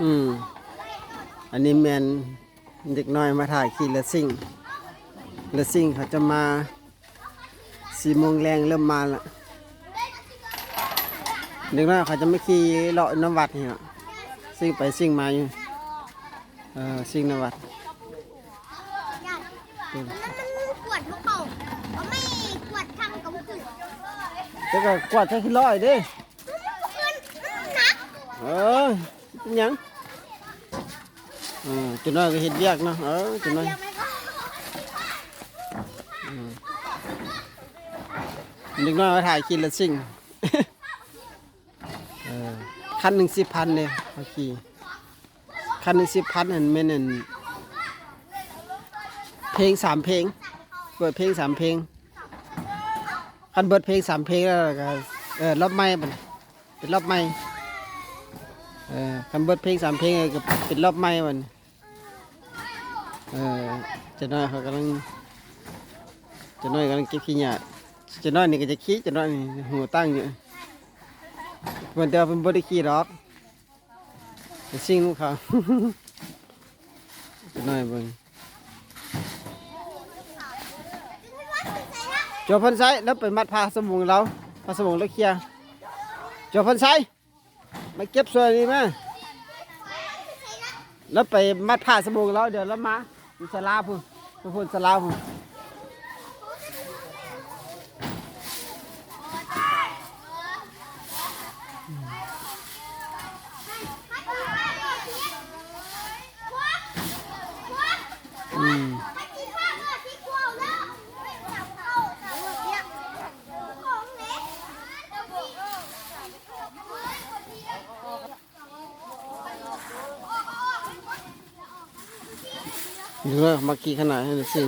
ອືມ ອັນນີ້ແມ່ນເດັກນ້ອຍມາຖ່າຍຂີ່ເຮືອຊິງ ເຮືອຊິງເຂົາຈະມາ ສີ່ໂມງແລງເລີ່ມມາລະ ເດັກນ້ອຍເຂົາຈະມາຂີ່ເລາະນຳວັດນີ້ລະ ຊິງໄປຊິງມາຢູ່ ເອີ ຊິງນຳວັດ ມັນກວດເຂົາ ເຂົາໄມ່ກວດທາງກຳຂຶ້ນ ແຕ່ກໍກວດແຕ່ຂີ້ຮ້ອຍເດ້ ມັນຂຶ້ນ ມັນໜັກ ເອີ ເປັນຫຍັງ? ເອີ ເຈົ້ານ້ອຍກໍເຮັດວຽກເນາະ ເອີ ເຈົ້ານ້ອຍ ເອີ ເດັກນ້ອຍມາຖ່າຍຂີ່ລົດຊິງ ເອີ ຄັນໜຶ່ງສິບພັນເດ້ ເຮົາຂີ່ ຄັນໜຶ່ງສິບພັນ ຫັ້ນແມ່ນ ອັນ ເພງສາມເພງ ເປີດເພງສາມເພງ ຄັນເບິດເພງສາມເພງແລ້ວກໍ ເອີ ລອບໃໝ່ບັດນີ້ ເປັນລອບໃໝ່ ເອີ ຄັນເບິດເພງສາມເພງກໍເປັນລອບໃໝ່ບັດນີ້ ເອີ ເຈົ້ານ້ອຍເຂົາກຳລັງ ເຈົ້ານ້ອຍກຳລັງເກັບຂີ້ຫຍ້າ ເຈົ້ານ້ອຍນີ້ກໍຈະຂີ່ ເຈົ້ານ້ອຍນີ້ຫູຕັ້ງຢູ່ ເພິ່ນ ແຕ່ວ່າເພິ່ນບໍ່ໄດ້ຂີ່ດອກ ໄປຊິງນຳເຂົາ ເຈົ້ານ້ອຍເບິ່ງ ຈົວພອນໄຊ ລາວໄປມັດຜ້າສະບົງລາວ ຜ້າສະບົງລາວເຄຍ ຈົວພອນໄຊ ມາເກັບຊ່ວຍນີ້ມາ ລາວໄປມັດຜ້າສະບົງລາວ ດຽວລາວມາ ຢູ່ສາລາພຸ້ນ ພຸ້ນ ສາລາພຸ້ນ ອືມ ເດີ ມັກຂີ່ຂະໜາດນັ້ນຊິ